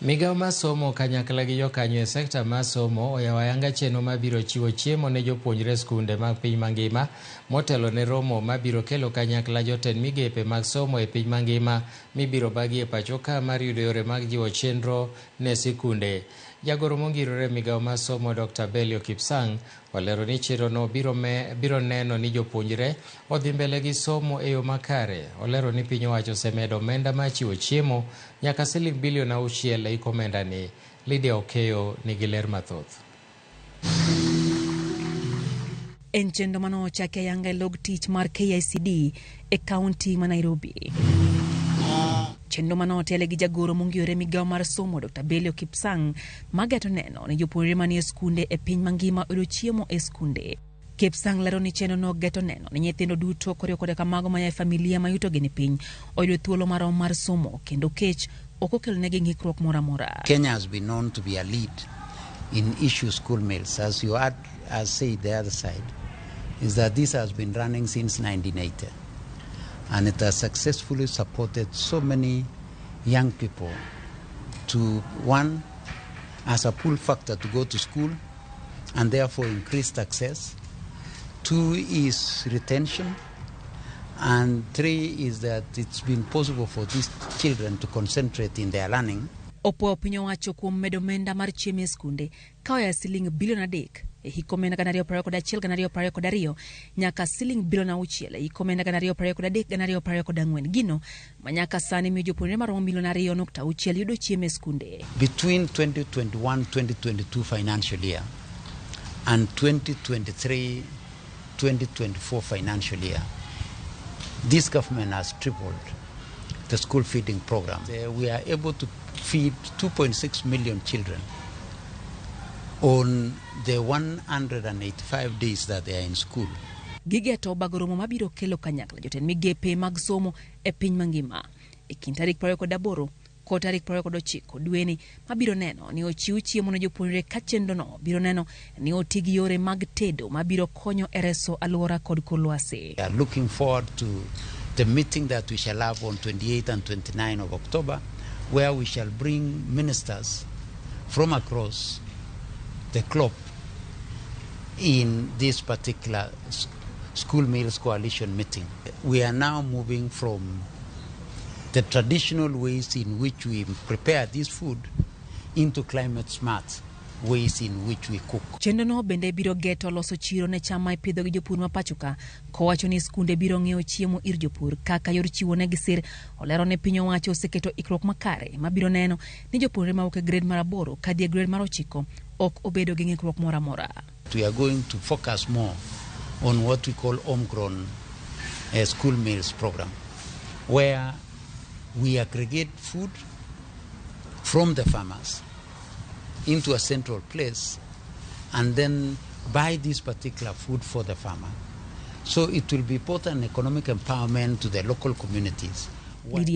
Migawo mar somo kanyakla gi jokanyo e sekta mar somo oyawo ayanga chenro mabiro chiwo chiemo ne jopuonjre skunde mag piny mangima motelo ne romo mabiro kelo kanyakla jotend migepe mag somo e piny mangima mibiro bagi e pacho ka mar yudo yore mag jiwo chenro ne sikunde. Jagoro mongirore e migawo mar somo Dr. Belio Kipsang olero ni chenrono biro neno ni jopuonjre odhi mbele gi somo e yo makare. Olero ni piny owacho osemedo omenda mar chiwo chiemo nyaka siling bilion 6 e hik omenda ni. Lydia Okeyo nigi ler mathoth. En chenro mane ochaki ayanga e log tich mar KICD e kaunti ma Nairobi. Chenro mane otele gi jagoro mongiyore migawo mar somo Dr. Belio Kipsang mageto neno ni jopuonjre manie skunde e piny mangima oyudo chiemo e skunde. Kipsang lero ni chenro no geto neno ni nyithindo duto koriwo koda ka mago maya e familia ma yutogi ni piny oyudo thuolo marom mar somo kendo kech ok okelonegi ng'ikruok moro amora. Kenya has been known to be a lead in issue school meals. As you had, as said the other side, is that this has been running since 1980. And it has successfully supported so many young people to, one, as a pull factor to go to school and therefore increased access. 2 is retention. And 3 is that it's been possible for these children to concentrate in their learning. Opuoyo piny owacho kuom medo omenda mar chiemo e skunde ka oya siling bilion 3 e hik omenda 2021 2022 nyaka siling bilion 6 e hik omenda 2023 2024 gino ma nyaka sani miyo jopuonjre maromo milion 2.6 yudo chiemo e skunde. Between 2021-2022 financial year and 2023-2024 financial year, this government has tripled the school feeding program. We are able to feed 2.6 million children on the 185 days that they are in school. Gigeto bago romo mabiro kelo kanyakla jotend migepe mag somo e piny mangima e kind tarik 28 kod tarik 29 dweni mabiro neno ni ochiw chiemo ne jopuonjre ka chenrono biro neno ni oti gi yore mag tedo mabiro konyo e reso alwora kod kor lwasi. We are looking forward to the meeting that we shall have on 28 and 29 of October, where we shall bring ministers from across the globe in this particular school meals coalition meeting. We are now moving from the traditional ways in which we prepare this food into climate smart ways in which we cook. Chenrono bende biro geto loso chiro ne cham ma ipidho gi jopur ma pacho ka, kowacho ni skunde biro ng'iewo chiemo ir jopur kaka yor chiwo negi sir. Olero ni piny owacho oseketo ikruok makare mabiro neno ni jopuonjre mawuok e grade mar 8 kadhi e grade mar 9 ok obedo gi ng'ikruok moro amora. We are going to focus more on what we call homegrown school meals program, where we aggregate food from the farmers into a central place and then buy this particular food for the farmer. So it will be both an economic empowerment to the local communities. Lydia